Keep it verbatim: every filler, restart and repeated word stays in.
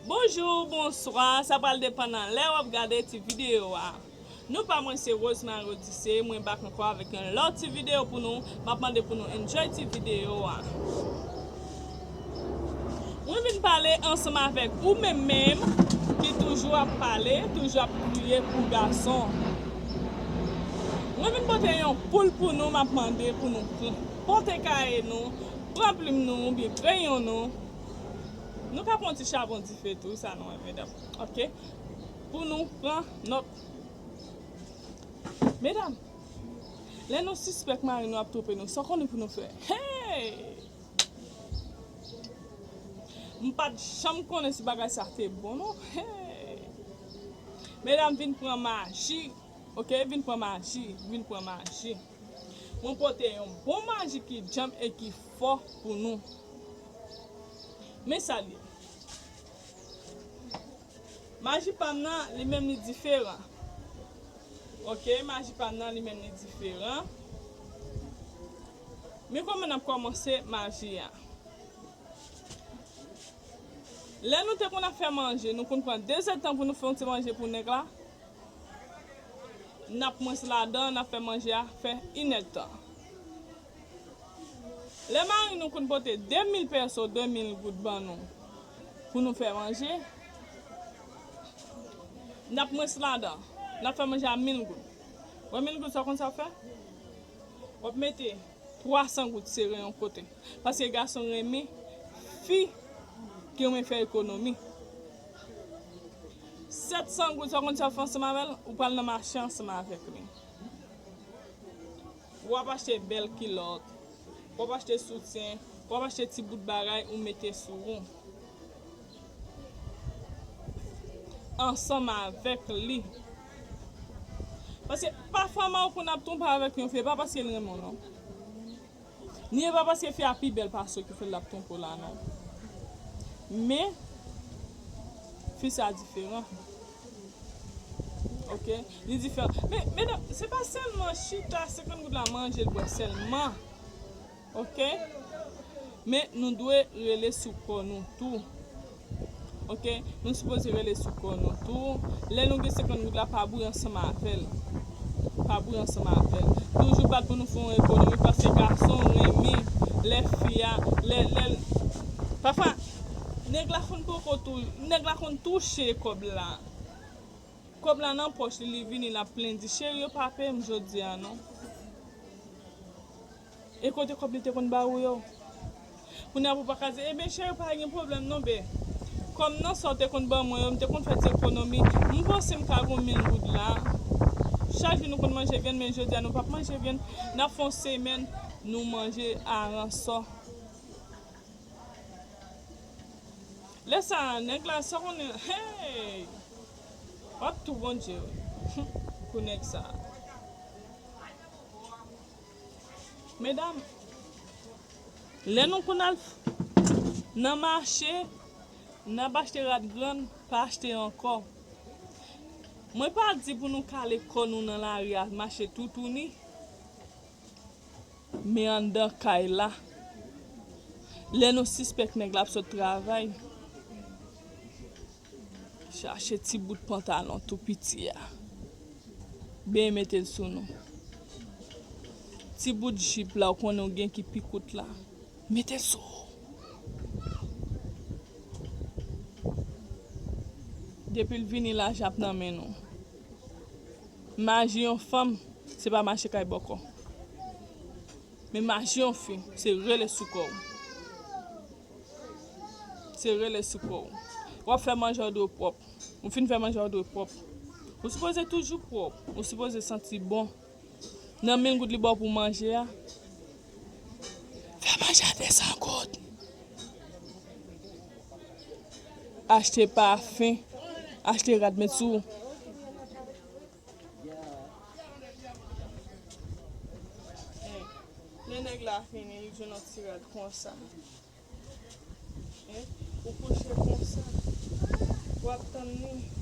Bonjou, bonswa, sa pral depann nan lè w ap gade ti videyo a. Non pa mwen se Rosemary Odyssey, mwen back ankò avèk yon lòt ti videyo pou nou. M ap mande pou nou enjoy ti videyo a. Mwen vin pale ansanm avèk ou menm menm ki toujou ap pale, toujou ap kriye pou gason. Mwen vin pote yon poul pou nou, m ap mande pou nou pran. Pote kaye nou, pran plim nou oubyen kreyon nou. Nou ka pran ti chabon dife tou, sa nou renmen, medam. Oke? Pou nou pran nòt. Medam, lè nou sispèk mari nou ap twonpe nou, sa w konnen pou nou fè? Hey! M pa t janm konnen si bagay sa te bon, non. Hey! Medam, vin pran maji. Oke, vin pran maji, vin pran maji. Mwen pote yon bon maji ki djanm e ki fò pou nou. Men sa l ye. Maji pa m nan, li menm li diferan. Oke, maji pa m nan, li menm li diferan. Men kòman n ap kòmanse maji a? Lè nou te konn ap fè manje, nou konn pran de zèdtan pou nou fè yon ti manje pou nèg la. N ap mwens ladan, n ap fè manje a fè inèdtan. Lè mari nou konn pote de mil pèso, de mil goud ban nou pou nou fè manje, n ap mwens ladan, n ap fè manje a mil goud. Wè mil goud sa w konn sa w fè? W ap mete twa san goud sere yon kote. Paske gason renmen fi ki renmen fè ekonomi. Sèt san goud sa w konn sa w fè ansanm avè l? Ou pral nan mache ansanm avèk li. W ap achte bèl kilòt, w ap achte soutyen, w ap achte ti bout bagay ou mete sou ou. Ansanm avèk li. Paske pafwa mari w konn ap twonpe avèk yon fi, e pa paske l renmen w non. Ni e pa paske fi a pi bèl pase w ki fè l ap twonpe w la non. Men, fi sa diferan. Oke? Li diferan. Men, medam, se pa sèlman chita senkant goud la manje l bwè sèlman. Oke? Men, nou dwe rele sou kò nou tou. Oke? Nou sipoze rele sou kò nou tou. Lè nou gen senkant goud la, pa bri ansanm avè l. Pa bri ansanm avè l. Toujou bat pou nou fè yon ekonomi, paske gason renmen lè fi a, lè, lè, pafwa, nèg la konn poko tou, nèg la konn touche kòb la. Kòb la nan pòch li, li vini, l ap plenn, di, "Cheri, yo pa peye m jodi a non." E kote kòb li te konn ba ou yo? Kounye a pou pa ka di, "Ebyen, cheri, pa gen pwoblèm non, be. Kòm nan sa w te konn ban mwen yo, m te konn fè ti ekonomi, m panse m ka gon mil goud la." Chak jou nou konn manje vyann, men jodi a nou p ap manje vyann. N ap fè yon semèn, nou manje aransò. Lè sa a, nèg la, sa konnen, hey! W ap tou Bondye, wi. Pou nèg sa a. Medam, lè nou konn al f-, nan mache, n ap achte rad grann, pa achte ankò. Mwen pa di pou nou kale kò nou nan lari a, mache toutouni. Men anndan kay la, lè nou sispèk nèg la ap sot travay, chache ti bout pantalon tou piti a, benyen mete l sou nou. Ti bout jip la, ou konnen ou gen ki pi kout la, mete l sou ou. Depi l vini, lajan ap nan men nou. Maji yon fanm, se pa mache kay bòkò. Men maji yon fi, se rele sou kò w. Se rele sou kò w. W ap fè manje, w dwe pwòp. Ou fin fè manje, w dwe pwòp. Ou sipoze toujou pwòp. Ou sipoze santi bon. Nan mil goud li ba w pou manje a, fè manje a de san goud. Achte pafen, achte rad met sou. Lè nèg la fini, li jwenn yon ti rad konsa. Ou kouche konsa. W ap tann li.